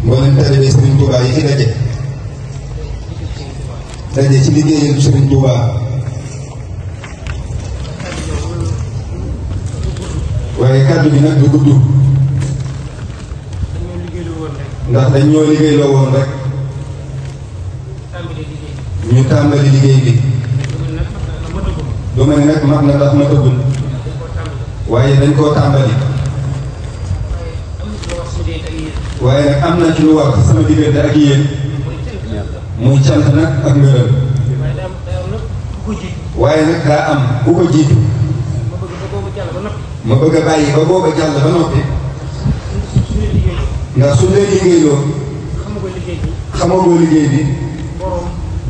mboolem taalibe Serigne Touba yi fi daje ci liggéeyal Serigne Touba waaye kàddu bi nag du gudd ndax dañ ñoo liggéeyloo woon rek ñu tàmbali liggéey bi du ma ne nag mat na ndax matagul waaye dañ koo tàmbali waaye nag am na ci lu wax sama diggante ak yéen muy cant nag ak ngërëm waaye nag daa am ku ko jiitu ma bëgg a bàyyi ba booba jàll ba noppi ndax su dee liggéeyloo xamagoo liggéey bi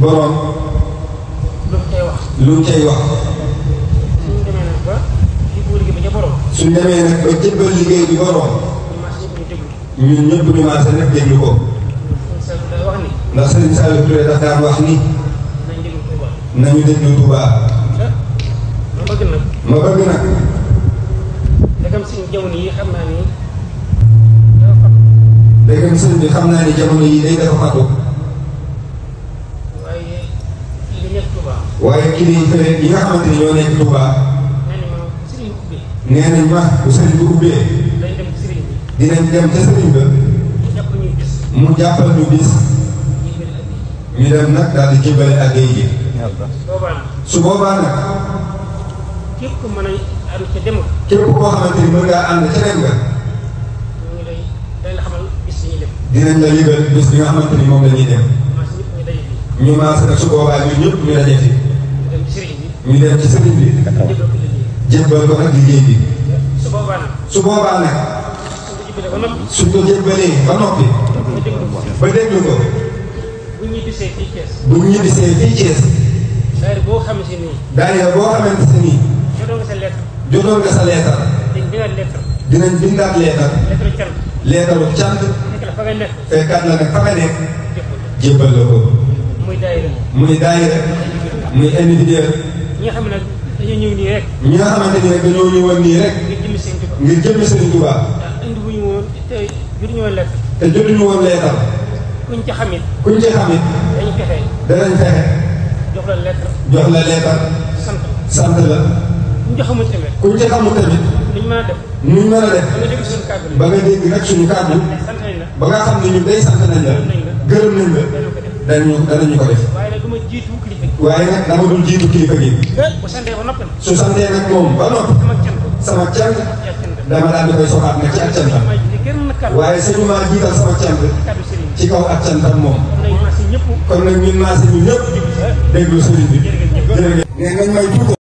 boroom lu mu cay wax suñ demee nag ba jëbbal liggéey bi boroom ñun ñëpp ñu maase nag déglu ko ndax Serigne Saliou Touré daf daan wax ni nañu déglu Touba ma bëgg nag ndegam sëñ jamono yi xam naa ni ndegam sëñ bi xam naa ni jamono yi day dafa fatu waaye kilifa yi nga xamante ni ñoo nekk Touba nee nañ ma bu sëriñ bi ubbee dinañ dem ca sëriñ ba mu jàppal ñu bis ñu dem nag daal di jébbale ak géej gi su boobaa nag képp ku mën a ànd ca dem képp koo xamante ni mën ngaa ànd ca dem nga dinañ la yëgal bis bi nga xamante ni moom la ñuy dem ñu maas nag su boobaa ñun ñëpp ñu daje fi ñu dem ci sëriñ bi jébbal ko nag liggéey bi su boobaa nag suñ ko jébbalee ba noppi ba déglu ko bu ñu ñibbisee fii Thiès daayira boo xamante ni jotoon nga sa leetar dinañ bindaat leetar leetaru cant fekkaat la nag fa nga nekk jébbal la ko muy daayira muy individuel ñi nga xam ne dañoo ñëw nii rek ñi nga xamante ni rek dañoo ñëwoon nii rek ngir jëmmi Serigne Touba indi wuñu woon te jotuñu woon lekk te jotuñu woon leetar kuñ ci xamit danañ fexe jox la leetar sant la kuñ ci xamut tamit nuñ mën a def ba nga dégg nag suñu kàddu ba nga xam ne ñu day sant nañ la gërëm nañ la danañu ko def waaye nag dama dul jiitu kilifa gi su santee nag moom ba noppi sama cant dama daal di koy soxaat nag ci ak cantam waaye sañu maa jiital sama cant ci kaw ak cantam moom kon nag ñun maase ñu ñëpp déglu sëriñ bi jërëjëf. nee nañ may tuuti